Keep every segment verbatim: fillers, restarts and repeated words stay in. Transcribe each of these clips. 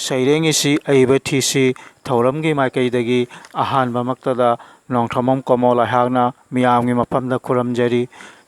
ꯁꯩꯔꯦꯡ ꯏꯁꯤ ꯑꯏꯕ ꯊꯤꯁꯤ ꯊꯧꯔꯝꯒꯤ ꯃꯥꯏꯀꯩꯗꯒꯤ ꯑꯍꯥꯟꯕꯃꯛꯇꯗ ꯅꯣꯡꯊꯣꯝꯕꯝ ꯀꯣꯃꯣꯜ ꯑꯩꯍꯥꯛꯅ ꯃꯤꯌꯥꯝꯒꯤ ꯃꯐꯝꯗ ꯈꯨꯔꯨꯝꯖꯔꯤ꯫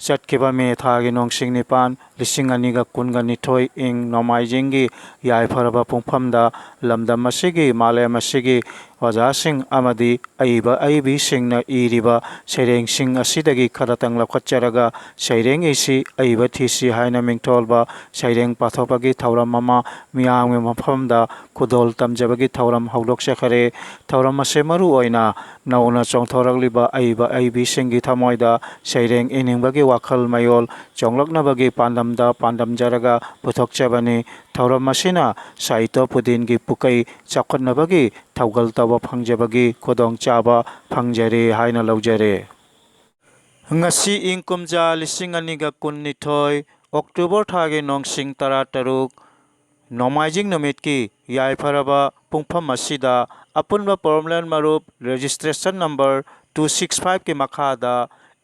ꯆꯠꯈꯤꯕ ꯃꯦ ꯊꯥꯒꯤ ꯅꯣꯡꯁꯤꯡ ꯅꯤꯄꯥꯟ, ꯂꯤꯁꯤꯡ ꯑꯅꯤꯒ ꯀꯨꯟꯒ ꯅꯤꯊꯣꯏ ꯏꯪ ꯅꯣꯡꯃꯥꯏꯖꯤꯡꯒꯤ ꯌꯥꯏꯐꯔꯕ ꯄꯨꯡꯐꯝꯗ ꯂꯝꯗꯝ ꯑꯁꯤꯒꯤ, ꯃꯥꯂꯦꯝ ꯑꯁꯤꯒꯤ ꯑꯣꯖꯥꯁꯤꯡ ꯑꯃꯗꯤ ꯑꯏꯕ ꯑꯏꯕꯤꯁꯤꯡꯅ ꯏꯔꯤꯕ ꯁꯩꯔꯦꯡꯁꯤꯡ ꯑꯁꯤꯗꯒꯤ ꯈꯔꯇꯪ ꯂꯧꯈꯠꯆꯔꯒ ꯁꯩꯔꯦꯡ ꯏꯁꯤ ꯑꯏꯕ ꯊꯤꯁꯤ ꯍꯥꯏꯅ ꯃꯤꯡꯊꯣꯜꯕ ꯁꯩꯔꯦꯡ ꯄꯥꯊꯣꯛꯄꯒꯤ ꯊꯧꯔꯝ ꯑꯃ ꯃꯤꯌꯥꯝꯒꯤ ꯃꯐꯝꯗ ꯈꯨꯗꯣꯜ ꯇꯝꯖꯕꯒꯤ ꯊꯧꯔꯝ ꯍꯧꯗꯣꯛꯆꯈꯔꯦ꯫ ꯊꯧꯔꯝ ꯑꯁꯤ ꯃꯔꯨ ꯑꯣꯏꯅ ꯅꯧꯅ ꯆꯣꯡꯊꯣꯔꯛꯂꯤꯕ ꯑꯏꯕ ꯑꯏꯕꯤꯁꯤꯡꯒꯤ ꯊꯃꯣꯏꯗ ꯁꯩꯔꯦꯡ ꯏꯅꯤꯡꯕꯒꯤ ꯋꯥꯈꯜ ꯃꯌꯣꯜ ꯆꯣꯡꯂꯛꯅꯕꯒꯤ ꯄꯥꯟꯗꯝꯗ ꯄꯥꯟꯗꯝꯖꯔꯒ ꯄꯨꯊꯣꯛꯆꯕꯅꯤ꯫ ꯊꯧꯔꯝ ꯑꯁꯤꯅ ꯁꯥꯍꯤꯇ꯭ꯌ ꯄꯨꯗꯤꯟꯒꯤ ꯄꯨꯀꯩ ꯆꯥꯎꯈꯠꯅꯕꯒꯤ ꯊꯧꯒꯜ ꯇꯧꯕ ꯐꯪꯖꯕꯒꯤ ꯈꯨꯗꯣꯡꯆꯥꯕ ꯐꯪꯖꯔꯦ ꯍꯥꯏꯅ ꯂꯧꯖꯔꯦ꯫ ꯉꯁꯤ ꯏꯪ ꯀꯨꯝꯖꯥ ꯂꯤꯁꯤꯡ ꯑꯅꯤꯒ ꯀꯨꯟꯅꯤꯊꯣꯏ, ꯑꯣꯛꯇꯣꯕꯔ ꯊꯥꯒꯤ ꯅꯣꯡꯁꯤꯡ ꯇꯔꯥꯇꯔꯨꯛ, ꯅꯣꯡꯃꯥꯏꯖꯤꯡ ꯅꯨꯃꯤꯠꯀꯤ ꯌꯥꯏꯐꯔꯕ ꯄꯨꯡꯐꯝ ꯑꯁꯤꯗ ꯑꯄꯨꯟꯕ ꯄ꯭ꯔꯣꯕ꯭ꯂꯦꯝ ꯃꯔꯨꯞ ꯔꯦꯖꯤꯁꯇ꯭ꯔꯦꯁꯟ ꯅꯝꯕꯔ ꯇꯨ ꯁꯤꯛꯁ ꯐꯥꯏꯚꯀꯤ ꯃꯈꯥꯗ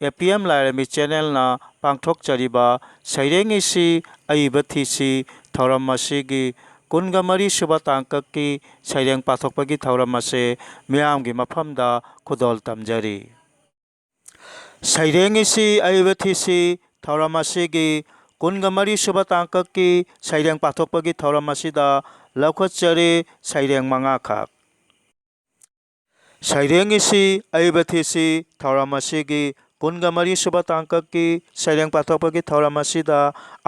ꯑꯦ ꯄꯤ ꯑꯦꯝ ꯂꯥꯏꯔꯦꯝꯕꯤ ꯆꯦꯅꯦꯜꯅ ꯄꯥꯡꯊꯣꯛꯆꯔꯤꯕ ꯁꯩꯔꯦꯡ ꯏꯁꯤ ꯑꯏꯕ ꯊꯤꯁꯤ ꯊꯧꯔꯝ ꯑꯁꯤꯒꯤ ꯀꯨꯟꯒ ꯃꯔꯤ ꯁꯨꯕ ꯇꯥꯡꯀꯛꯀꯤ ꯁꯩꯔꯦꯡ ꯄꯥꯊꯣꯛꯄꯒꯤ ꯊꯧꯔꯝ ꯑꯁꯤ ꯃꯤꯌꯥꯝꯒꯤ ꯃꯐꯝꯗ ꯈꯨꯗꯣꯜ ꯇꯝꯖꯔꯤ꯫ ꯁꯩꯔꯦꯡ ꯏꯁꯤ ꯑꯏꯕ ꯊꯤꯁꯤ ꯊꯧꯔꯝ ꯑꯁꯤꯒꯤ ꯀꯨꯟꯒ ꯃꯔꯤ ꯁꯨꯕ ꯇꯥꯡꯀꯛꯀꯤ ꯁꯩꯔꯦꯡ ꯄꯥꯊꯣꯛꯄꯒꯤ ꯊꯧꯔꯝ ꯑꯁꯤꯗ ꯂꯧꯈꯠꯆꯔꯤ ꯁꯩꯔꯦꯡ ꯃꯉꯥꯈꯛ꯫ ꯁꯩꯔꯦꯡ ꯏꯁꯤ ꯑꯏꯕ ꯊꯤꯁꯤ ꯊꯧꯔꯝ ꯑꯁꯤꯒꯤ ꯀꯨꯟꯒ ꯃꯔꯤ ꯁꯨꯕ ꯇꯥꯡꯀꯛꯀꯤ ꯁꯩꯔꯦꯡ ꯄꯥꯊꯣꯛꯄꯒꯤ ꯊꯧꯔꯝ ꯑꯁꯤꯗ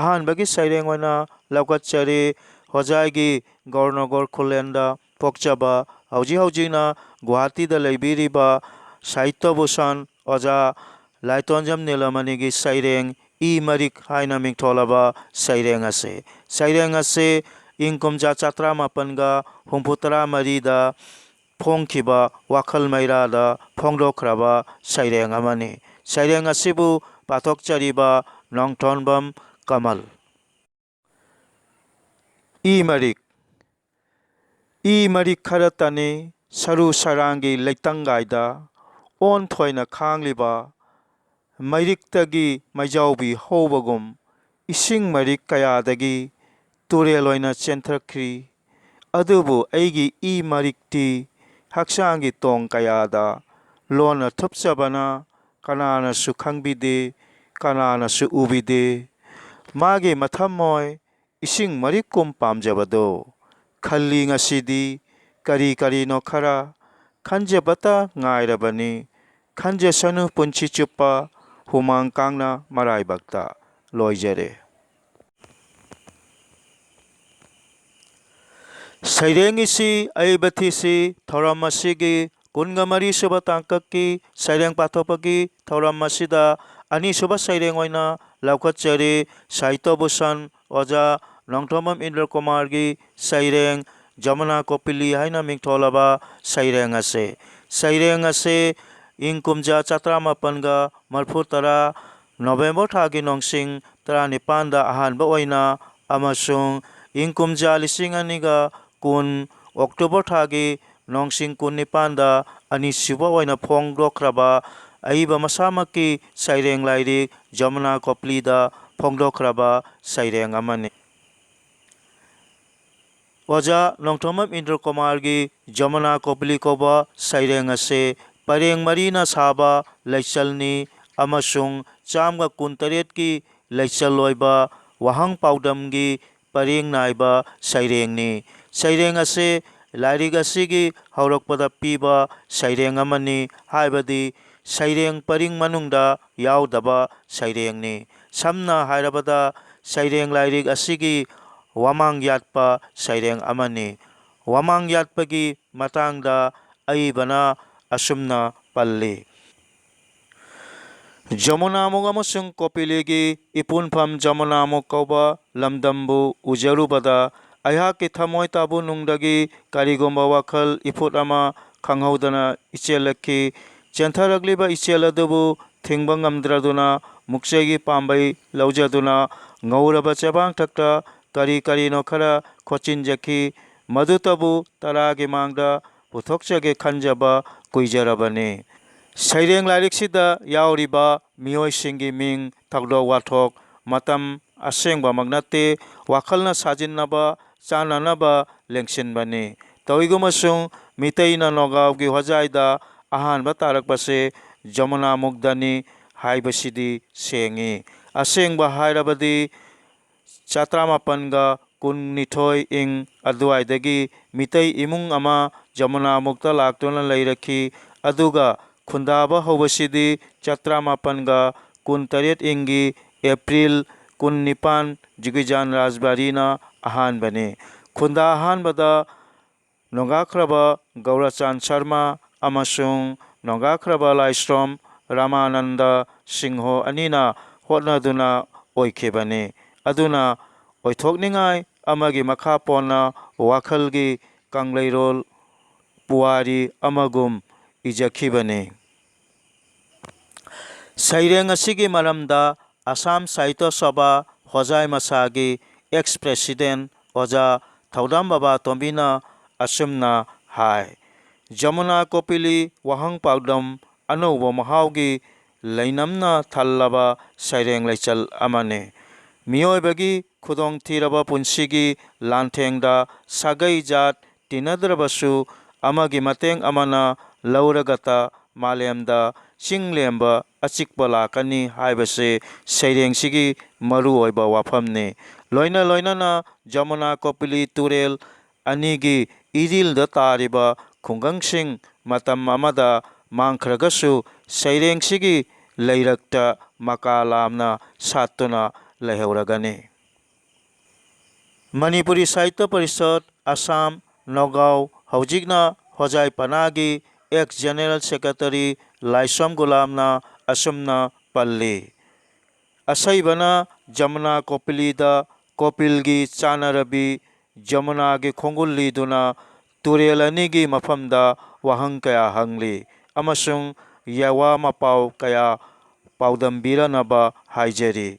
ꯑꯍꯥꯟꯕꯒꯤ ꯁꯩꯔꯦꯡ ꯑꯣꯏꯅ ꯂꯧꯈꯠꯆꯔꯤ ꯍꯣꯖꯥꯏꯒꯤ ꯒꯧꯔꯅꯒꯔ ꯈꯨꯂꯦꯟꯗ ꯄꯣꯛꯆꯕ, ꯍꯧꯖꯤꯛ ꯍꯧꯖꯤꯛꯅ ꯒꯨꯋꯥꯍꯥꯇꯤꯗ ꯂꯩꯕꯤꯔꯤꯕ ꯁꯥꯍꯤꯇ꯭ꯌ ꯚꯨꯁꯟ ꯑꯣꯖꯥ ꯂꯥꯏꯇꯣꯟꯖꯝ ꯅꯤꯂꯃꯅꯤꯒꯤ ꯁꯩꯔꯦꯡ ꯏ ꯃꯔꯤꯛ ꯍꯥꯏꯅ ꯃꯤꯡꯊꯣꯜꯂꯕ ꯁꯩꯔꯦꯡ ꯑꯁꯤ꯫ ꯁꯩꯔꯦꯡ ꯑꯁꯤ ꯏꯪ ꯀꯨꯝꯖꯥ ꯆꯥꯇ꯭ꯔꯥ ꯃꯥꯄꯟꯒ ꯍꯨꯝꯐꯨ ꯇꯔꯥ ꯃꯔꯤꯗ ꯐꯣꯡꯈꯤꯕ ꯋꯥꯈꯜ ꯃꯩꯔꯥꯗ ꯐꯣꯡꯗꯣꯛꯈ꯭ꯔꯕ ꯁꯩꯔꯦꯡ ꯑꯃꯅꯤ꯫ ꯁꯩꯔꯦꯡ ꯑꯁꯤꯕꯨ ꯄꯥꯊꯣꯛꯆꯔꯤꯕ ꯅꯣꯡꯊꯣꯟꯕꯝ ꯀꯃꯜ꯫ ꯏ ꯃꯔꯤꯛ꯫ ꯏ ꯃꯔꯤꯛ ꯈꯔꯇꯅꯤ ꯁꯔꯨ ꯁꯔꯥꯡꯒꯤ ꯂꯩꯇꯪꯒꯥꯏꯗ ꯑꯣꯟꯊꯣꯏꯅ ꯈꯥꯡꯂꯤꯕ, ꯃꯩꯔꯤꯛꯇꯒꯤ ꯃꯩꯖꯥꯎꯕꯤ ꯍꯧꯕꯒꯨꯝ ꯏꯁꯤꯡ ꯃꯔꯤꯛ ꯀꯌꯥꯗꯒꯤ ꯇꯨꯔꯦꯜ ꯑꯣꯏꯅ ꯆꯦꯟꯊꯈ꯭ꯔꯤ꯫ ꯑꯗꯨꯕꯨ ꯑꯩꯒꯤ ꯏ ꯃꯔꯤꯛꯇꯤ ꯍꯛꯆꯥꯡꯒꯤ ꯇꯣꯡ ꯀꯌꯥꯗ ꯂꯣꯟꯅ ꯊꯨꯞꯆꯕꯅ ꯀꯅꯥꯅꯁꯨ ꯈꯪꯕꯤꯗꯦ, ꯀꯅꯥꯅꯁꯨ ꯎꯕꯤꯗꯦ꯫ ꯃꯥꯒꯤ ꯃꯊꯃꯣꯏ ꯏꯁꯤꯡ ꯃꯔꯤꯛꯀꯨꯝ ꯄꯥꯝꯖꯕꯗꯣ ꯈꯜꯂꯤ꯫ ꯉꯁꯤꯗꯤ ꯀꯔꯤ ꯀꯔꯤꯅꯣ ꯈꯔ ꯈꯟꯖꯕꯇ ꯉꯥꯏꯔꯕꯅꯤ꯫ ꯈꯟꯖꯁꯅꯨ ꯄꯨꯟꯁꯤ ꯆꯨꯞꯄ ꯍꯨꯃꯥꯡ ꯀꯥꯡꯅ ꯃꯔꯥꯏꯕꯛꯇ ꯂꯣꯏꯖꯔꯦ꯫ ꯁꯩꯔꯦꯡ ꯏꯁꯤ ꯑꯏꯕ ꯊꯤꯁꯤ ꯊꯧꯔꯝ ꯑꯁꯤꯒꯤ ꯀꯨꯟꯒ ꯃꯔꯤ ꯁꯨꯕ ꯇꯥꯡꯀꯛꯀꯤ ꯁꯩꯔꯦꯡ ꯄꯥꯊꯣꯛꯄꯒꯤ ꯊꯧꯔꯝ ꯑꯁꯤꯗ ꯑꯅꯤꯁꯨꯕ ꯁꯩꯔꯦꯡ ꯑꯣꯏꯅ ꯂꯧꯈꯠꯆꯔꯤ꯫ ꯁꯥꯍꯤꯇ꯭ꯌ ꯚꯨꯁꯟ ꯑꯣꯖꯥ ꯅꯣꯡꯊꯣꯝꯕꯝ ꯏꯟꯗ꯭ꯔ ꯀꯨꯃꯥꯔꯒꯤ ꯁꯩꯔꯦꯡ ꯖꯃꯨꯅꯥ ꯀꯣꯄꯤꯂꯤ ꯍꯥꯏꯅ ꯃꯤꯡꯊꯣꯜꯂꯕ ꯁꯩꯔꯦꯡ ꯑꯁꯦ꯫ ꯁꯩꯔꯦꯡ ꯑꯁꯦ ꯏꯪ ꯀꯨꯝꯖꯥ ꯆꯥꯇ꯭ꯔꯥ ꯃꯥꯄꯟꯒ ꯃꯔꯐꯨ ꯇꯔꯥ ꯅꯣꯕꯦꯝꯕꯔ ꯊꯥꯒꯤ ꯅꯣꯡꯁꯤꯡ ꯇꯔꯥꯅꯤꯄꯥꯟꯗ ꯑꯍꯥꯟꯕ ꯑꯣꯏꯅ ꯑꯃꯁꯨꯡ ꯏꯪ ꯀꯨꯝꯖꯥ ꯂꯤꯁꯤꯡ ꯑꯅꯤꯒ ꯀꯨꯟ ꯑꯣꯛꯇꯣꯕꯔ ꯊꯥꯒꯤ ꯅꯣꯡꯁꯤꯡ ꯀꯨꯟꯅꯤꯄꯥꯟꯗ ꯑꯅꯤꯁꯨꯕ ꯑꯣꯏꯅ ꯐꯣꯡꯗꯣꯛꯈ꯭ꯔꯕ ꯑꯏꯕ ꯃꯁꯥꯃꯛꯀꯤ ꯁꯩꯔꯦꯡ ꯂꯥꯏꯔꯤꯛ ꯖꯃꯨꯅꯥ ꯀꯣꯄꯂꯤꯗ ꯐꯣꯡꯗꯣꯛꯈ꯭ꯔꯕ ꯁꯩꯔꯦꯡ ꯑꯃꯅꯤ꯫ ꯑꯣꯖꯥ ꯅꯣꯡꯊꯣꯝꯕꯝ ꯏꯟꯗ꯭ꯔ ꯀꯨꯃꯥꯔꯒꯤ ꯖꯃꯨꯅꯥ ꯀꯣꯄꯂꯤ ꯀꯧꯕ ꯁꯩꯔꯦꯡ ꯑꯁꯦ ꯄꯔꯦꯡ ꯃꯔꯤꯅ ꯁꯥꯕ ꯂꯩꯆꯜꯅꯤ ꯑꯃꯁꯨꯡ ꯆꯥꯝꯃꯒ ꯀꯨꯟꯇꯔꯦꯠꯀꯤ ꯂꯩꯆꯜ ꯑꯣꯏꯕ ꯋꯥꯍꯪ ꯄꯥꯎꯗꯝꯒꯤ ꯄꯔꯦꯡ ꯅꯥꯏꯕ ꯁꯩꯔꯦꯡꯅꯤ꯫ ꯁꯩꯔꯦꯡ ꯑꯁꯤ ꯂꯥꯏꯔꯤꯛ ꯑꯁꯤꯒꯤ ꯍꯧꯔꯛꯄꯗ ꯄꯤꯕ ꯁꯩꯔꯦꯡ ꯑꯃꯅꯤ, ꯍꯥꯏꯕꯗꯤ ꯁꯩꯔꯦꯡ ꯄꯔꯤꯡ ꯃꯅꯨꯡꯗ ꯌꯥꯎꯗꯕ ꯁꯩꯔꯦꯡꯅꯤ꯫ ꯁꯝꯅ ꯍꯥꯏꯔꯕꯗ, ꯁꯩꯔꯦꯡ ꯂꯥꯏꯔꯤꯛ ꯑꯁꯤꯒꯤ ꯋꯥꯃꯥꯡ ꯌꯥꯠꯄ ꯁꯩꯔꯦꯡ ꯑꯃꯅꯤ꯫ ꯋꯥꯃꯥꯡ ꯌꯥꯠꯄꯒꯤ ꯃꯇꯥꯡꯗ ꯑꯏꯕꯅ ꯑꯁꯨꯝꯅ ꯄꯜꯂꯤ, ꯖꯃꯨꯅꯥꯃꯨꯛ ꯑꯃꯁꯨꯡ ꯀꯣꯄꯤꯂꯤꯒꯤ ꯏꯄꯨꯟꯐꯝ ꯖꯃꯨꯅꯥꯃꯨꯛ ꯀꯧꯕ ꯂꯝꯗꯝꯕꯨ ꯎꯖꯔꯨꯕꯗ ꯑꯩꯍꯥꯛꯀꯤ ꯊꯃꯣꯏ ꯇꯥꯕꯨ ꯅꯨꯡꯗꯒꯤ ꯀꯔꯤꯒꯨꯝꯕ ꯋꯥꯈꯜ ꯏꯐꯨꯠ ꯑꯃ ꯈꯪꯍꯧꯗꯅ ꯏꯆꯦꯜꯂꯛꯈꯤ꯫ ꯆꯦꯟꯊꯔꯛꯂꯤꯕ ꯏꯆꯦꯜ ꯑꯗꯨꯕꯨ ꯊꯤꯡꯕ ꯉꯝꯗ꯭ꯔꯗꯨꯅ ꯃꯨꯛꯆꯩꯒꯤ ꯄꯥꯝꯕꯩ ꯂꯧꯖꯗꯨꯅ ꯉꯧꯔꯕ ꯆꯦꯕꯥꯡꯊꯛꯇ ꯀꯔꯤ ꯀꯔꯤꯅꯣ ꯈꯔ ꯈꯣꯠꯆꯤꯟꯖꯈꯤ꯫ ꯃꯗꯨꯇꯕꯨ ꯇꯔꯥꯒꯤ ꯃꯥꯡꯗ ꯄꯨꯊꯣꯛꯆꯒꯦ ꯈꯟꯖꯕ ꯀꯨꯏꯖꯔꯕꯅꯤ꯫ ꯁꯩꯔꯦꯡ ꯂꯥꯏꯔꯤꯛꯁꯤꯗ ꯌꯥꯎꯔꯤꯕ ꯃꯤꯑꯣꯏꯁꯤꯡꯒꯤ ꯃꯤꯡ, ꯊꯧꯗꯣꯛ ꯋꯥꯊꯣꯛ, ꯃꯇꯝ ꯑꯁꯦꯡꯕꯃꯛ ꯅꯠꯇꯦ꯫ ꯋꯥꯈꯜꯅ ꯁꯥꯖꯤꯟꯅꯕ ꯆꯥꯟꯅꯅꯕ ꯂꯦꯡꯁꯤꯟꯕꯅꯤ꯫ ꯇꯧꯏꯒꯨꯝꯕꯁꯨꯡ ꯃꯤꯇꯩꯅ ꯅꯣꯒꯥꯎꯒꯤ ꯍꯣꯖꯥꯏꯗ ꯑꯍꯥꯟꯕ ꯇꯥꯔꯛꯄꯁꯦ ꯖꯃꯨꯅꯥꯃꯨꯛꯇꯅꯤ ꯍꯥꯏꯕꯁꯤꯗꯤ ꯁꯦꯡꯏ꯫ ꯑꯁꯦꯡꯕ ꯍꯥꯏꯔꯕꯗꯤ ꯆꯥꯇ꯭ꯔꯥꯃꯥꯄꯟꯒ ꯀꯨꯟꯅꯤꯊꯣꯏ ꯏꯪ ꯑꯗꯨꯋꯥꯏꯗꯒꯤ ꯃꯤꯇꯩ ꯏꯃꯨꯡ ꯑꯃ ꯖꯃꯨꯅꯥꯃꯨꯛꯇ ꯂꯥꯛꯇꯨꯅ ꯂꯩꯔꯛꯈꯤ꯫ ꯑꯗꯨꯒ ꯈꯨꯟꯗꯥꯕ ꯍꯧꯕꯁꯤꯗꯤ ꯆꯥꯇ꯭ꯔꯥꯃꯥꯄꯟꯒ ꯀꯨꯟꯇꯔꯦꯠ ꯏꯪꯒꯤ ꯑꯦꯄ꯭ꯔꯤꯜ ꯀꯨꯟꯅꯤꯄꯥꯟ ꯖꯤꯒꯤꯖꯥꯟ ꯔꯥꯖꯕꯥꯔꯤꯅ ꯑꯍꯥꯟꯕꯅꯤ꯫ ꯈꯨꯟꯗꯥ ꯑꯍꯥꯟꯕꯗ ꯅꯣꯡꯒꯥꯈ꯭ꯔꯕ ꯒꯧꯔꯆꯥꯟ ꯁꯔꯃ ꯑꯃꯁꯨꯡ ꯅꯣꯡꯒꯥꯈ꯭ꯔꯕ ꯂꯥꯏꯁ꯭ꯔꯣꯝ ꯔꯥꯃꯥꯅꯟꯗ ꯁꯤꯡꯍꯣ ꯑꯅꯤꯅ ꯍꯣꯠꯅꯗꯨꯅ ꯑꯣꯏꯈꯤꯕꯅꯤ꯫ ꯑꯗꯨꯅ ꯑꯣꯏꯊꯣꯛꯅꯤꯡꯉꯥꯏ ꯑꯃꯒꯤ ꯃꯈꯥ ꯄꯣꯟꯅ ꯋꯥꯈꯜꯒꯤ ꯀꯪꯂꯩꯔꯣꯜ ꯄꯨꯋꯥꯔꯤ ꯑꯃꯒꯨꯝ ꯏꯖꯈꯤꯕꯅꯤ꯫ ꯁꯩꯔꯦꯡ ꯑꯁꯤꯒꯤ ꯃꯔꯝꯗ ꯑꯁꯥꯝ ꯁꯥꯍꯤꯇ꯭ꯌ ꯁꯚꯥ ꯍꯣꯖꯥꯏ ꯃꯁꯥꯒꯤ ex president ꯑꯣꯖꯥ ꯊꯧꯗꯥꯝ ꯕꯕꯥ ꯇꯣꯝꯕꯤꯅ ꯑꯁꯨꯝꯅ ꯍꯥꯏ, ꯖꯃꯨꯅꯥ ꯀꯣꯄꯤꯂꯤ ꯋꯥꯍꯪ ꯄꯥꯎꯗꯝ ꯑꯅꯧꯕ ꯃꯍꯥꯎꯒꯤ ꯂꯩꯅꯝꯅ ꯊꯜꯂꯕ ꯁꯩꯔꯦꯡ ꯂꯩꯆꯜ ꯑꯃꯅꯤ꯫ ꯃꯤꯑꯣꯏꯕꯒꯤ ꯈꯨꯗꯣꯡꯊꯤꯔꯕ ꯄꯨꯟꯁꯤꯒꯤ ꯂꯥꯟꯊꯦꯡꯗ ꯁꯥꯒꯩ ꯖꯥꯠ ꯇꯤꯟꯅꯗ꯭ꯔꯕꯁꯨ ꯑꯃꯒꯤ ꯃꯇꯦꯡ ꯑꯃꯅ ꯂꯧꯔꯒꯇ ꯃꯥꯂꯦꯝꯗ ꯆꯤꯡ ꯂꯦꯝꯕ ꯑꯆꯤꯛꯄ ꯂꯥꯛꯀꯅꯤ ꯍꯥꯏꯕꯁꯤ ꯁꯩꯔꯦꯡꯁꯤꯒꯤ ꯃꯔꯨꯑꯣꯏꯕ ꯋꯥꯐꯝꯅꯤ꯫ ꯂꯣꯏꯅ ꯂꯣꯏꯅꯅ ꯖꯃꯨꯅꯥ ꯀꯣꯄꯤꯂꯤ ꯇꯨꯔꯦꯜ ꯑꯅꯤꯒꯤ ꯏꯔꯤꯜꯗ ꯇꯥꯔꯤꯕ ꯈꯨꯡꯒꯪꯁꯤꯡ ꯃꯇꯝ ꯑꯃꯗ ꯃꯥꯡꯈ꯭ꯔꯒꯁꯨ ꯁꯩꯔꯦꯡꯁꯤꯒꯤ ꯂꯩꯔꯛꯇ ꯃꯀꯥ ꯂꯥꯝꯅ ꯁꯥꯠꯇꯨꯅ ꯂꯩꯍꯧꯔꯒꯅꯤ꯫ ꯃꯅꯤꯄꯨꯔꯤ ꯁꯥꯍꯤꯇ꯭ꯌ ꯄꯔꯤꯁꯠ, ꯑꯁꯥꯝ, ꯅꯣꯒꯥꯎ, ꯍꯧꯖꯤꯛꯅ ꯍꯣꯖꯥꯏ ꯄꯅꯥꯒꯤ ex general secretary ꯂꯥꯏꯁ꯭ꯔꯝ ꯒꯨꯂꯥꯝꯅ ꯑꯁꯨꯝꯅ ꯄꯜꯂꯤ, ꯑꯁꯩꯕꯅ ꯖꯃꯨꯅꯥ ꯀꯣꯄꯤꯂꯤꯗ ꯀꯣꯄꯤꯜꯒꯤ ꯆꯥꯅꯔꯕꯤ ꯖꯃꯨꯅꯥꯒꯤ ꯈꯣꯡꯒꯨꯜ ꯂꯤꯗꯨꯅ ꯇꯨꯔꯦꯜ ꯑꯅꯤꯒꯤ ꯃꯐꯝꯗ ꯋꯥꯍꯪ ꯀꯌꯥ ꯍꯪꯂꯤ ꯑꯃꯁꯨꯡ ꯌꯥꯋꯥ ꯃꯄꯥꯎ ꯀꯌꯥ ꯄꯥꯎꯗꯝꯕꯤꯔꯅꯕ ꯍꯥꯏꯖꯔꯤ꯫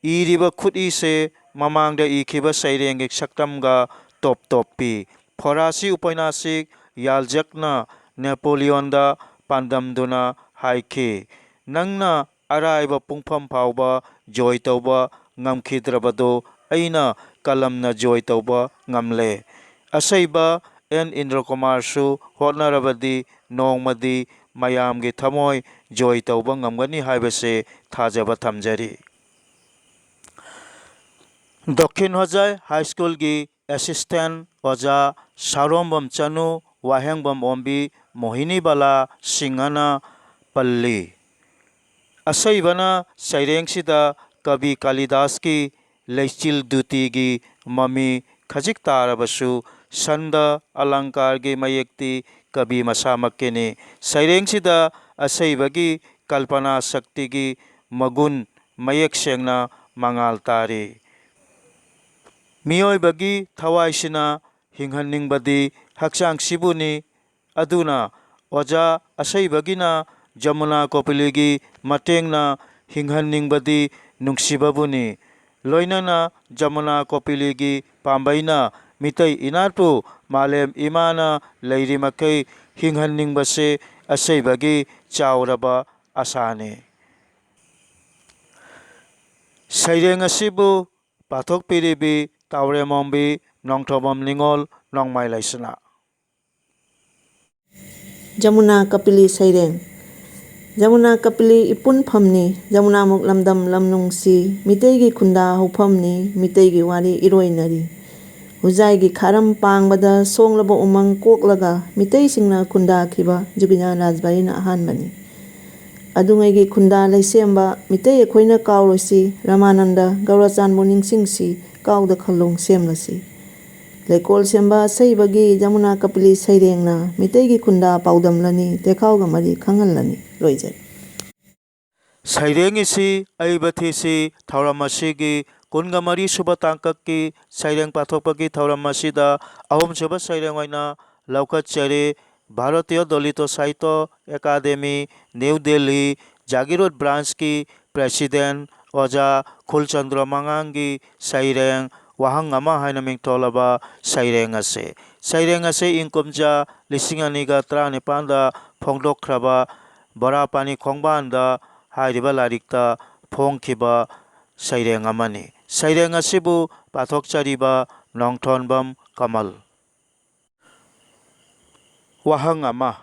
ꯏꯔꯤꯕ ꯈꯨꯠꯏꯁꯦ ꯃꯃꯥꯡꯗ ꯏꯈꯤꯕ ꯁꯩꯔꯦꯡꯒꯤ ꯁꯛꯇꯝꯒ ꯇꯣꯞ ꯇꯣꯞꯄꯤ꯫ ꯐꯣꯔꯥꯁꯤ ꯎꯄꯩꯅꯥꯁꯤꯛ ꯌꯥꯜꯖꯛꯅ ꯅꯦꯄꯣꯂꯤꯌꯣꯟꯗ ꯄꯥꯟꯗꯝꯗꯨꯅ ꯍꯥꯏꯈꯤ, "ꯅꯪꯅ ꯑꯔꯥꯏꯕ ꯄꯨꯡꯐꯝ ꯐꯥꯎꯕ ꯖꯣꯏ ꯇꯧꯕ ꯉꯝꯈꯤꯗ꯭ꯔꯕꯗꯨ ꯑꯩꯅ ꯀꯂꯝꯅ ꯖꯣꯏ ꯇꯧꯕ ꯉꯝꯂꯦ꯫ ꯑꯁꯩꯕ ꯑꯦꯟ ꯏꯟꯗ꯭ꯔꯀꯨꯃꯥꯔꯁꯨ ꯍꯣꯠꯅꯔꯕꯗꯤ ꯅꯣꯡꯃꯗꯤ ꯃꯌꯥꯝꯒꯤ ꯊꯃꯣꯏ ꯖꯣꯏ ꯇꯧꯕ ꯉꯝꯒꯅꯤ ꯍꯥꯏꯕꯁꯦ ꯊꯥꯖꯕ ꯊꯝꯖꯔꯤ꯫ ꯗꯛꯈꯤꯟ ꯍꯣꯖꯥꯏ ꯍꯥꯏ ꯁ꯭ꯀꯨꯜꯒꯤ ꯑꯦꯁꯤꯁꯇꯦꯟ ꯑꯣꯖꯥ ꯁꯥꯔꯣꯝꯕꯝ ꯆꯅꯨ, ꯋꯥꯍꯦꯡꯕꯝ ꯑꯣꯝꯕꯤ, ꯃꯣꯍꯤꯅꯤ ꯕꯂꯥ ꯁꯤꯡꯍꯅ ꯄꯜꯂꯤ꯫ ꯑꯁꯩꯕꯅ ꯁꯩꯔꯦꯡꯁꯤꯗ ꯀꯕꯤ ꯀꯥꯂꯤꯗꯥꯁꯀꯤ ꯂꯩꯆꯤꯜ ꯗꯨꯇꯤꯒꯤ ꯃꯃꯤ ꯈꯖꯤꯛ ꯇꯥꯔꯕꯁꯨ ꯁꯟꯗ ꯑꯂꯪꯀꯥꯔꯒꯤ ꯃꯌꯦꯛꯇꯤ ꯀꯕꯤ ꯃꯁꯥꯃꯛꯀꯤꯅꯤ꯫ ꯁꯩꯔꯦꯡꯁꯤꯗ ꯑꯁꯩꯕꯒꯤ ꯀꯜꯄꯅꯥ ꯁꯛꯇꯤꯒꯤ ꯃꯒꯨꯟ ꯃꯌꯦꯛ ꯁꯦꯡꯅ ꯃꯉꯥꯜ ꯇꯥꯔꯤ꯫ ꯃꯤꯑꯣꯏꯕꯒꯤ ꯊꯋꯥꯏꯁꯤꯅ ꯍꯤꯡꯍꯟꯅꯤꯡꯕꯗꯤ ꯍꯛꯆꯥꯡꯁꯤꯕꯨꯅꯤ꯫ ꯑꯗꯨꯅ ꯑꯣꯖꯥ ꯑꯁꯩꯕꯒꯤꯅ ꯖꯃꯨꯅꯥ ꯀꯣꯄꯤꯂꯤꯒꯤ ꯃꯇꯦꯡꯅ ꯍꯤꯡꯍꯟꯅꯤꯡꯕꯗꯤ ꯅꯨꯡꯁꯤꯕꯕꯨꯅꯤ꯫ ꯂꯣꯏꯅꯅ ꯖꯃꯨꯅꯥ ꯀꯣꯄꯤꯂꯤꯒꯤ ꯄꯥꯝꯕꯩꯅ ꯃꯤꯇꯩ ꯏꯅꯥꯠꯄꯨ ꯃꯥꯂꯦꯝ ꯏꯃꯥꯅ ꯂꯩꯔꯤꯃꯈꯩ ꯍꯤꯡꯍꯟꯅꯤꯡꯕꯁꯦ ꯑꯁꯩꯕꯒꯤ ꯆꯥꯎꯔꯕ ꯑꯁꯥꯅꯤ꯫ ꯁꯩꯔꯦꯡ ꯑꯁꯤꯕꯨ ꯄꯥꯊꯣꯛꯄꯤꯔꯤꯕꯤ ꯇꯥꯎꯔꯦꯝꯃꯣꯝꯕꯤ ꯅꯣꯡꯊꯣꯝꯕꯝ ꯅꯤꯉꯣꯜ ꯅꯣꯡꯃꯥꯏ ꯂꯩꯁꯅꯥ꯫ ꯖꯃꯨꯅꯥ ꯀꯄꯤꯂꯤ ꯁꯩꯔꯦꯡ꯫ ꯖꯃꯨꯅꯥ ꯀꯄꯤꯂꯤ ꯏꯄꯨꯟꯐꯝꯅꯤ, ꯖꯃꯨꯅꯥꯃꯨꯛ ꯂꯝꯗꯝ ꯂꯝ ꯅꯨꯡꯁꯤ, ꯃꯤꯇꯩꯒꯤ ꯈꯨꯟꯗꯥ ꯍꯧꯐꯝꯅꯤ, ꯃꯤꯇꯩꯒꯤ ꯋꯥꯔꯤ ꯏꯔꯣꯏꯅꯔꯤ꯫ ꯍꯨꯖꯥꯏꯒꯤ ꯈꯥꯔꯝ ꯄꯥꯡꯕꯗ ꯁꯣꯡꯂꯕ ꯎꯃꯪ ꯀꯣꯛꯂꯒ ꯃꯤꯇꯩꯁꯤꯡꯅ ꯈꯨꯟꯗꯥꯈꯤꯕ ꯖꯨꯕꯤꯅꯥ ꯔꯥꯖꯕꯥꯔꯤꯅ ꯑꯍꯥꯟꯕꯅꯤ꯫ ꯑꯗꯨꯉꯩꯒꯤ ꯈꯨꯟꯗꯥ ꯂꯩꯁꯦꯝꯕ ꯃꯤꯇꯩ ꯑꯩꯈꯣꯏꯅ ꯀꯥꯎꯔꯣꯏꯁꯤ, ꯔꯃꯥꯅꯟꯗ ꯒꯧꯔꯆꯥꯟꯕꯨ ꯅꯤꯡꯁꯤꯡꯁꯤ, ꯀꯥꯎꯗ ꯈꯜꯂꯣꯡ ꯁꯦꯝꯂꯁꯤ꯫ ꯂꯩꯀꯣꯜ ꯁꯦꯝꯕ ꯑꯁꯩꯕꯒꯤ ꯖꯃꯨꯅꯥ ꯀꯄꯤꯂꯤ ꯁꯩꯔꯦꯡꯅ ꯃꯤꯇꯩꯒꯤ ꯈꯨꯟꯗꯥ ꯄꯥꯎꯗꯝꯂꯅꯤ, ꯇꯦꯈꯥꯎꯒ ꯃꯔꯤ ꯈꯪꯍꯜꯂꯅꯤ꯫ ꯂꯣꯏꯖꯔꯦ꯫ ꯁꯩꯔꯦꯡ ꯏꯁꯤ ꯑꯏꯕ ꯊꯤꯁꯤ ꯊꯧꯔꯝ ꯑꯁꯤꯒꯤ ꯀꯨꯟꯒ ꯃꯔꯤ ꯁꯨꯕ ꯇꯥꯡꯀꯛꯀꯤ ꯁꯩꯔꯦꯡ ꯄꯥꯊꯣꯛꯄꯒꯤ ꯊꯧꯔꯝ ꯑꯁꯤꯗ ꯑꯍꯨꯝꯁꯨꯕ ꯁꯩꯔꯦꯡ ꯑꯣꯏꯅ ꯂꯧꯈꯠꯆꯔꯤ꯫ ꯚꯥꯔꯇꯤꯌ ꯗꯂꯤꯇ ꯁꯥꯍꯤꯇ꯭ꯌ ꯑꯦꯀꯥꯗꯦꯃꯤ, ꯅ꯭ꯌꯨ ꯗꯦꯜꯂꯤ, ꯖꯥꯒꯤꯔꯣꯠ ꯕ꯭ꯔꯥꯟꯁꯀꯤ ꯄ꯭ꯔꯦꯁꯤꯗꯦꯟ ꯑꯣꯖꯥ ꯈꯨꯜꯆꯟꯗ꯭ꯔ ꯃꯉꯥꯡꯒꯤ ꯁꯩꯔꯦꯡ ꯋꯥꯍꯪ ꯑꯃ ꯍꯥꯏꯅ ꯃꯤꯡꯊꯣꯜꯂꯕ ꯁꯩꯔꯦꯡ ꯑꯁꯤ꯫ ꯁꯩꯔꯦꯡ ꯑꯁꯤ ꯏꯪ ꯀꯨꯝꯖꯥ ꯂꯤꯁꯤꯡ ꯑꯅꯤꯒ ꯇꯔꯥꯅꯤꯄꯥꯟꯗ ꯐꯣꯡꯗꯣꯛꯈ꯭ꯔꯕ ꯕꯣꯔꯥꯄꯥꯅꯤ ꯈꯣꯡꯕꯥꯟꯗ ꯍꯥꯏꯔꯤꯕ ꯂꯥꯏꯔꯤꯛꯇ ꯐꯣꯡꯈꯤꯕ ꯁꯩꯔꯦꯡ ꯑꯃꯅꯤ꯫ ꯁꯩꯔꯦꯡ ꯑꯁꯤꯕꯨ ꯄꯥꯊꯣꯛꯆꯔꯤꯕ ꯅꯣꯡꯊꯣꯟꯕꯝ ꯀꯃꯜ꯫ ꯋꯥꯍꯪ ꯑꯃ꯫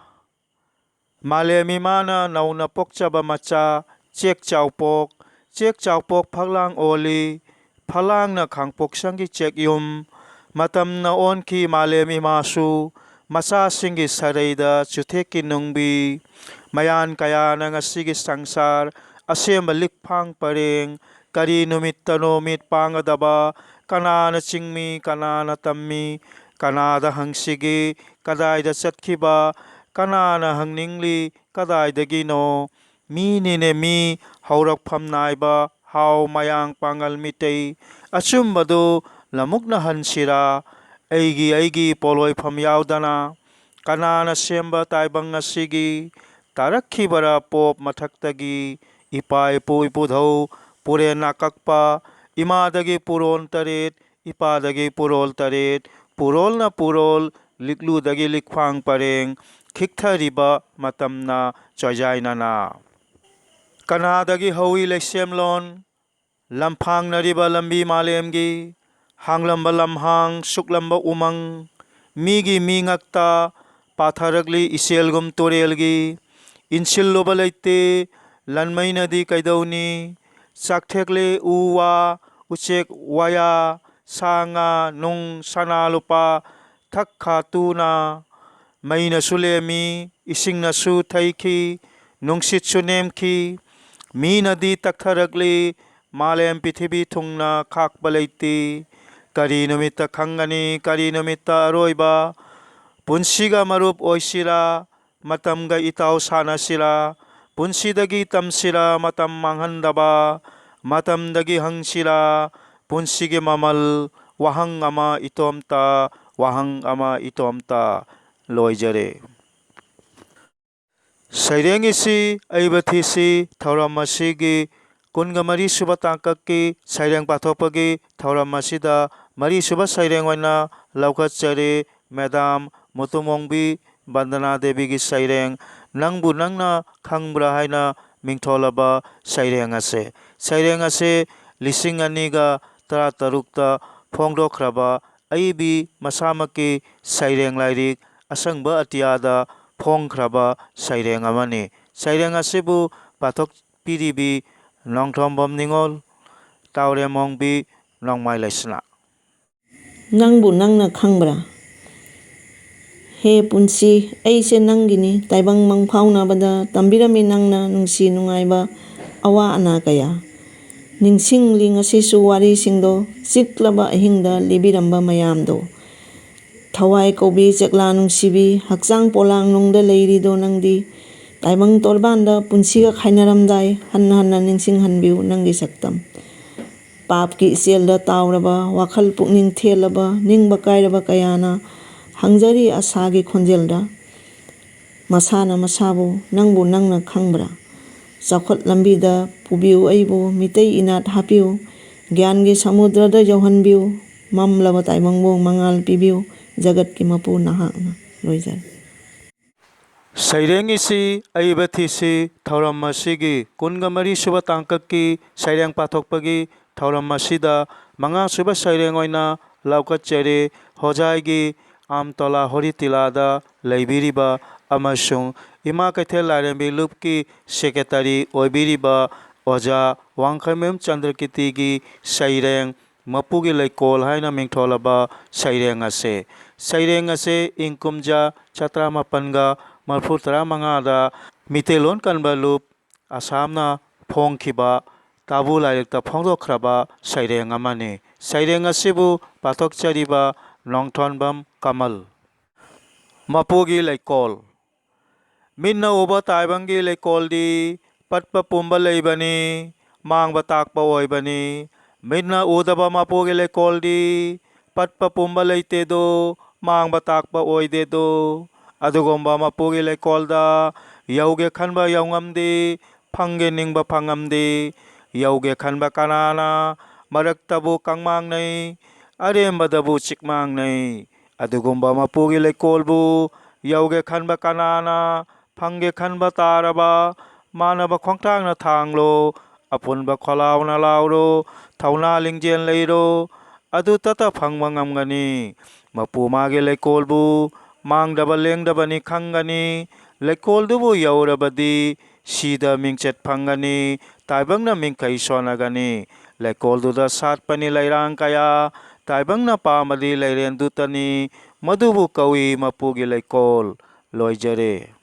ꯃꯥꯂꯦꯝ ꯏꯃꯥꯅ ꯅꯧꯅ ꯄꯣꯛꯆꯕ ꯃꯆꯥ ꯆꯦꯛ ꯆꯥꯎꯄꯣꯛ, ꯆꯦꯛ ꯆꯥꯎꯄꯣꯛ ꯐꯛꯂꯥꯡ ꯑꯣꯜꯂꯤ, ꯐꯛꯂꯥꯡꯅ ꯈꯥꯡꯄꯣꯛꯁꯪꯒꯤ ꯆꯦꯛꯌꯨꯝ꯫ ꯃꯇꯝꯅ ꯑꯣꯟꯈꯤ, ꯃꯥꯂꯦꯝ ꯏꯃꯥꯁꯨ ꯃꯆꯥꯁꯤꯡꯒꯤ ꯁꯔꯩꯗ ꯆꯨꯊꯦꯛꯀꯤ ꯅꯨꯡꯕꯤ꯫ ꯃꯌꯥꯟ ꯀꯌꯥꯅ ꯉꯁꯤꯒꯤ ꯁꯪꯁꯥꯔ ꯑꯁꯦꯝꯕ ꯂꯤꯛꯐꯥꯡ ꯄꯔꯦꯡ꯫ ꯀꯔꯤ ꯅꯨꯃꯤꯠꯇꯅꯣ ꯃꯤꯠ ꯄꯥꯡꯒꯗꯕ? ꯀꯅꯥꯅ ꯆꯤꯡꯃꯤ, ꯀꯅꯥꯅ ꯇꯝꯃꯤ? ꯀꯅꯥꯗ ꯍꯪꯁꯤꯒꯦ? ꯀꯗꯥꯏꯗ ꯆꯠꯈꯤꯕ? ꯀꯅꯥꯅ ꯍꯪꯅꯤꯡꯂꯤ? ꯀꯗꯥꯏꯗꯒꯤꯅꯣ? ꯃꯤꯅꯤꯅꯦ ꯃꯤ, ꯍꯧꯔꯛꯐꯝ ꯅꯥꯏꯕ ꯍꯥꯎ ꯃꯌꯥꯡ ꯄꯥꯉꯜ ꯃꯤꯇꯩ꯫ ꯑꯆꯨꯝꯕꯗꯨ ꯂꯃꯨꯛꯅ ꯍꯟꯁꯤꯔꯥ? ꯑꯩꯒꯤ ꯑꯩꯒꯤ ꯄꯣꯂꯣꯏꯐꯝ ꯌꯥꯎꯗꯅ꯫ ꯀꯅꯥꯅ ꯁꯦꯝꯕ ꯇꯥꯏꯕꯪ ꯑꯁꯤꯒꯤ? ꯇꯥꯔꯛꯈꯤꯕꯔꯥ ꯄꯣꯞ ꯃꯊꯛꯇꯒꯤ? ꯏꯄꯥ ꯏꯄꯨ ꯏꯄꯨꯙꯧ ꯄꯨꯔꯦꯟ ꯑꯀꯛꯄ, ꯏꯃꯥꯗꯒꯤ ꯄꯨꯔꯣꯜ ꯇꯔꯦꯠ, ꯏꯄꯥꯗꯒꯤ ꯄꯨꯔꯣꯜ ꯇꯔꯦꯠ, ꯄꯨꯔꯣꯜꯅ ꯄꯨꯔꯣꯜ, ꯂꯤꯛꯂꯨꯗꯒꯤ ꯂꯤꯛꯐꯥꯡ ꯄꯔꯦꯡ, ꯈꯤꯛꯊꯔꯤꯕ ꯃꯇꯝꯅ ꯆꯣꯏꯖꯥꯏꯅꯅ꯫ ꯀꯅꯥꯗꯒꯤ ꯍꯧꯏ ꯂꯩꯁꯦꯝꯂꯣꯟ? ꯂꯝꯐꯥꯡꯅꯔꯤꯕ ꯂꯝꯕꯤ ꯃꯥꯂꯦꯝꯒꯤ, ꯍꯥꯡꯂꯝꯕ ꯂꯝꯍꯥꯡ, ꯁꯨꯛꯂꯝꯕ ꯎꯃꯪ, ꯃꯤꯒꯤ ꯃꯤ ꯉꯛꯇ ꯄꯥꯊꯔꯛꯂꯤ ꯏꯆꯦꯜꯒꯨꯝ ꯇꯨꯔꯦꯜꯒꯤ꯫ ꯏꯟꯁꯤꯜꯂꯨꯕ ꯂꯩꯇꯦ, ꯂꯟꯃꯩꯅꯗꯤ ꯀꯩꯗꯧꯅꯤ? ꯆꯥꯛꯊꯦꯛꯂꯦ ꯎ ꯋꯥ, ꯎꯆꯦꯛ ꯋꯥꯌꯥ, ꯁꯥ ꯉꯥ, ꯅꯨꯡ, ꯁꯅꯥ ꯂꯨꯄꯥ, ꯊꯛ ꯈꯥ ꯇꯨꯅ꯫ ꯃꯩꯅꯁꯨ ꯂꯦꯝꯃꯤ, ꯏꯁꯤꯡꯅꯁꯨ ꯊꯩꯈꯤ, ꯅꯨꯡꯁꯤꯠꯁꯨ ꯅꯦꯝꯈꯤ꯫ ꯃꯤꯅꯗꯤ ꯇꯛꯊꯔꯛꯂꯤ, ꯃꯥꯂꯦꯝ ꯄ꯭ꯔꯤꯊꯤꯕꯤ ꯊꯨꯡꯅ ꯈꯥꯛꯄ ꯂꯩꯇꯦ꯫ ꯀꯔꯤ ꯅꯨꯃꯤꯠꯇ ꯈꯪꯒꯅꯤ, ꯀꯔꯤ ꯅꯨꯃꯤꯠꯇ ꯑꯔꯣꯏꯕ? ꯄꯨꯟꯁꯤꯒ ꯃꯔꯨꯞ ꯑꯣꯏꯁꯤꯔꯥ, ꯃꯇꯝꯒ ꯏꯇꯥꯎ ꯁꯥꯟꯅꯁꯤꯔꯥ? ꯄꯨꯟꯁꯤꯗꯒꯤ ꯇꯝꯁꯤꯔꯥ, ꯃꯇꯝ ꯃꯥꯡꯍꯟꯗꯕ? ꯃꯇꯝꯗꯒꯤ ꯍꯪꯁꯤꯔꯥ, ꯄꯨꯟꯁꯤꯒꯤ ꯃꯃꯜ? ꯋꯥꯍꯪ ꯑꯃ ꯏꯇꯣꯝꯇ, ꯋꯥꯍꯪ ꯑꯃ ꯏꯇꯣꯝꯇ꯫ ꯂꯣꯏꯖꯔꯦ꯫ ꯁꯩꯔꯦꯡ ꯏꯁꯤ ꯑꯏꯕ ꯊꯤꯁꯤ ꯊꯧꯔꯝ ꯑꯁꯤꯒꯤ ꯀꯨꯟꯒ ꯃꯔꯤ ꯁꯨꯕ ꯇꯥꯡꯀꯛꯀꯤ ꯁꯩꯔꯦꯡ ꯄꯥꯊꯣꯛꯄꯒꯤ ꯊꯧꯔꯝ ꯑꯁꯤꯗ ꯃꯔꯤ ꯁꯨꯕ ꯁꯩꯔꯦꯡ ꯑꯣꯏꯅ ꯂꯧꯈꯠꯆꯔꯤ ꯃꯦꯗꯥꯝ ꯃꯨꯇꯨꯃꯣꯡꯕꯤ ꯕꯟꯗꯅꯥ ꯗꯦꯕꯤꯒꯤ ꯁꯩꯔꯦꯡ ꯅꯪꯕꯨ ꯅꯪꯅ ꯈꯪꯕ꯭ꯔꯥ ꯍꯥꯏꯅ ꯃꯤꯡꯊꯣꯜꯂꯕ ꯁꯩꯔꯦꯡ ꯑꯁꯦ꯫ ꯁꯩꯔꯦꯡ ꯑꯁꯦ ꯂꯤꯁꯤꯡ ꯑꯅꯤꯒ ꯇꯔꯥꯇꯔꯨꯛꯇ ꯐꯣꯡꯗꯣꯛꯈ꯭ꯔꯕ ꯑꯏꯕꯤ ꯃꯁꯥꯃꯛꯀꯤ ꯁꯩꯔꯦꯡ ꯂꯥꯏꯔꯤꯛ ꯑꯁꯪꯕ ꯑꯇꯤꯌꯥꯗ ꯐꯣꯡꯈ꯭ꯔꯕ ꯁꯩꯔꯦꯡ ꯑꯃꯅꯤ꯫ ꯁꯩꯔꯦꯡ ꯑꯁꯤꯕꯨ ꯄꯥꯊꯣꯛꯄꯤꯔꯤꯕꯤ ꯅꯣꯡꯊꯣꯝꯕꯝ ꯅꯤꯉꯣꯜ, ꯇꯥꯎꯔꯦꯝ ꯑꯣꯡꯕꯤ, ꯅꯣꯡꯃꯥꯏ ꯂꯩꯁꯅꯥ꯫ ꯅꯪꯕꯨ ꯅꯪꯅ ꯈꯪꯕ꯭ꯔꯥ? ꯍꯦ ꯄꯨꯟꯁꯤ, ꯑꯩꯁꯦ ꯅꯪꯒꯤꯅꯤ꯫ ꯇꯥꯏꯕꯪ ꯃꯪꯐꯥꯎꯅꯕꯗ ꯇꯝꯕꯤꯔꯝꯃꯤ ꯅꯪꯅ ꯅꯨꯡꯁꯤ ꯅꯨꯡꯉꯥꯏꯕ ꯑꯋꯥ ꯑꯅꯥ ꯀꯌꯥ꯫ ꯅꯤꯡꯁꯤꯡꯂꯤ ꯉꯁꯤꯁꯨ ꯋꯥꯔꯤꯁꯤꯡꯗꯣ, ꯆꯤꯛꯂꯕ ꯑꯍꯤꯡꯗ ꯂꯤꯕꯤꯔꯝꯕ ꯃꯌꯥꯝꯗꯣ꯫ ꯊꯋꯥꯏ ꯀꯧꯕꯤ ꯆꯦꯛꯂꯥ ꯅꯨꯡꯁꯤꯕꯤ, ꯍꯛꯆꯥꯡ ꯄꯣꯂꯥꯡꯅꯨꯡꯗ ꯂꯩꯔꯤꯗꯣ ꯅꯪꯗꯤ꯫ ꯇꯥꯏꯕꯪ ꯇꯣꯔꯕꯥꯟꯗ ꯄꯨꯟꯁꯤꯒ ꯈꯥꯏꯅꯔꯝꯗꯥꯏ, ꯍꯟꯅ ꯍꯟꯅ ꯅꯤꯡꯁꯤꯡꯍꯟꯕꯤꯌꯨ ꯅꯪꯒꯤ ꯁꯛꯇꯝ꯫ ꯄꯥꯞꯀꯤ ꯏꯆꯦꯜꯗ ꯇꯥꯎꯔꯕ, ꯋꯥꯈꯜ ꯄꯨꯛꯅꯤꯡ ꯊꯦꯜꯂꯕ, ꯅꯤꯡꯕ ꯀꯥꯏꯔꯕ ꯀꯌꯥꯅ ꯍꯪꯖꯔꯤ ꯑꯁꯥꯒꯤ ꯈꯣꯟꯖꯦꯜꯗ꯫ ꯃꯁꯥꯅ ꯃꯁꯥꯕꯨ, ꯅꯪꯕꯨ ꯅꯪꯅ ꯈꯪꯕ꯭ꯔꯥ? ꯆꯥꯎꯈꯠ ꯂꯝꯕꯤꯗ ꯄꯨꯕꯤꯌꯨ ꯑꯩꯕꯨ, ꯃꯤꯇꯩ ꯏꯅꯥꯠ ꯍꯥꯞꯄꯤꯌꯨ, ꯒ꯭ꯌꯥꯟꯒꯤ ꯁꯃꯨꯗ꯭ꯔꯗ ꯌꯧꯍꯟꯕꯤꯌꯨ, ꯃꯝꯂꯕ ꯇꯥꯏꯕꯪꯕꯨ ꯃꯉꯥꯜ ꯄꯤꯕꯤꯌꯨ, ꯖꯒꯠꯀꯤ ꯃꯄꯨ ꯅꯍꯥꯛꯅ꯫ ꯂꯣꯏꯖꯔꯦ꯫ ꯁꯩꯔꯦꯡ ꯏꯁꯤ ꯑꯏꯕ ꯊꯤꯁꯤ ꯊꯧꯔꯝ ꯑꯁꯤꯒꯤ ꯀꯨꯟꯒ ꯃꯔꯤ ꯁꯨꯕ ꯇꯥꯡꯀꯛꯀꯤ ꯁꯩꯔꯦꯡ ꯄꯥꯊꯣꯛꯄꯒꯤ ꯊꯧꯔꯝ ꯑꯁꯤꯗ ꯃꯉꯥ ꯁꯨꯕ ꯁꯩꯔꯦꯡ ꯑꯣꯏꯅ ꯂꯧꯈꯠꯆꯔꯤ꯫ ꯍꯣꯖꯥꯏꯒꯤ ꯑꯥꯝꯇꯣꯂꯥ ꯍꯣꯔꯤꯇꯤꯂꯥꯗ ꯂꯩꯕꯤꯔꯤꯕ ꯑꯃꯁꯨꯡ ꯏꯃꯥ ꯀꯩꯊꯦꯜ ꯂꯥꯏꯔꯦꯝꯕꯤ ꯂꯨꯞꯀꯤ ꯁꯦꯀ꯭ꯔꯦꯇꯔꯤ ꯑꯣꯏꯕꯤꯔꯤꯕ ꯑꯣꯖꯥ ꯋꯥꯡꯈꯩꯃꯌꯨꯝ ꯆꯟꯗ꯭ꯔꯀꯤꯔꯇꯤꯒꯤ ꯁꯩꯔꯦꯡ ꯃꯄꯨꯒꯤ ꯂꯩꯀꯣꯜ ꯍꯥꯏꯅ ꯃꯤꯡꯊꯣꯜꯂꯕ ꯁꯩꯔꯦꯡ ꯑꯁꯦ꯫ ꯁꯩꯔꯦꯡ ꯑꯁꯦ ꯏꯪ ꯀꯨꯝꯖꯥ ꯆꯥꯇ꯭ꯔꯥꯃꯥꯄꯟꯒ ꯃꯔꯐꯨ ꯇꯔꯥ ꯃꯉꯥꯗ ꯃꯤꯇꯩꯂꯣꯟ ꯀꯟꯕ ꯂꯨꯞ ꯑꯁꯥꯝꯅ ꯐꯣꯡꯈꯤꯕ ꯇꯥꯕꯨ ꯂꯥꯏꯔꯤꯛꯇ ꯐꯣꯡꯗꯣꯛꯈ꯭ꯔꯕ ꯁꯩꯔꯦꯡ ꯑꯃꯅꯤ꯫ ꯁꯩꯔꯦꯡ ꯑꯁꯤꯕꯨ ꯄꯥꯊꯣꯛꯆꯔꯤꯕ ꯅꯣꯡꯊꯣꯟꯕꯝ ꯀꯃꯜ꯫ ꯃꯄꯨꯒꯤ ꯂꯩꯀꯣꯜ꯫ ꯃꯤꯠꯅ ꯎꯕ ꯇꯥꯏꯕꯪꯒꯤ ꯂꯩꯀꯣꯜꯗꯤ ꯄꯠꯄ ꯄꯨꯝꯕ ꯂꯩꯕꯅꯤ, ꯃꯥꯡꯕ ꯇꯥꯛꯄ ꯑꯣꯏꯕꯅꯤ꯫ ꯃꯤꯠꯅ ꯎꯗꯕ ꯃꯄꯨꯒꯤ ꯂꯩꯀꯣꯜꯗꯤ ꯄꯠꯄ ꯄꯨꯝꯕ ꯂꯩꯇꯦꯗꯣ, ꯃꯥꯡꯕ ꯇꯥꯛꯄ ꯑꯣꯏꯗꯦꯗꯣ꯫ ꯑꯗꯨꯒꯨꯝꯕ ꯃꯄꯨꯒꯤ ꯂꯩꯀꯣꯜꯗ ꯌꯧꯒꯦ ꯈꯟꯕ ꯌꯧꯉꯝꯗꯦ, ꯐꯪꯒꯦ ꯅꯤꯡꯕ ꯐꯪꯉꯝꯗꯦ꯫ ꯌꯧꯒꯦ ꯈꯟꯕ ꯀꯅꯥꯅ ꯃꯔꯛꯇꯕꯨ ꯀꯪꯃꯥꯡꯅꯩ, ꯑꯔꯦꯝꯕꯗꯕꯨ ꯆꯤꯛꯃꯥꯡꯅꯩ꯫ ꯑꯗꯨꯒꯨꯝꯕ ꯃꯄꯨꯒꯤ ꯂꯩꯀꯣꯜꯕꯨ ꯌꯧꯒꯦ ꯈꯟꯕ ꯀꯅꯥꯅ, ꯐꯪꯒꯦ ꯈꯟꯕ ꯇꯥꯔꯕ ꯃꯥꯟꯅꯕ ꯈꯣꯡꯊꯥꯡꯅ ꯊꯥꯡꯂꯣ꯫ ꯑꯄꯨꯟꯕ ꯈꯣꯜꯂꯥꯎꯅ ꯂꯥꯎꯔꯣ, ꯊꯧꯅꯥ ꯂꯤꯡꯖꯦꯜ ꯂꯩꯔꯣ, ꯑꯗꯨꯇꯇ ꯐꯪꯕ ꯉꯝꯒꯅꯤ꯫ ꯃꯄꯨ ꯃꯥꯒꯤ ꯂꯩꯀꯣꯜꯕꯨ ꯃꯥꯡꯗꯕ ꯂꯦꯡꯗꯕꯅꯤ ꯈꯪꯒꯅꯤ꯫ ꯂꯩꯀꯣꯜꯗꯨꯕꯨ ꯌꯧꯔꯕꯗꯤ ꯁꯤꯗ ꯃꯤꯡꯆꯠ ꯐꯪꯒꯅꯤ, ꯇꯥꯏꯕꯪꯅ ꯃꯤꯡꯈꯩ ꯁꯣꯟꯅꯒꯅꯤ꯫ ꯂꯩꯀꯣꯜꯗꯨꯗ ꯁꯥꯠꯄꯅꯤ ꯂꯩꯔꯥꯡ ꯀꯌꯥ, ꯇꯥꯏꯕꯪꯅ ꯄꯥꯝꯕꯗꯤ ꯂꯩꯔꯦꯟꯗꯨꯇꯅꯤ꯫ ꯃꯗꯨꯕꯨ ꯀꯧꯏ ꯃꯄꯨꯒꯤ ꯂꯩꯀꯣꯜ꯫ ꯂꯣꯏꯖꯔꯦ꯫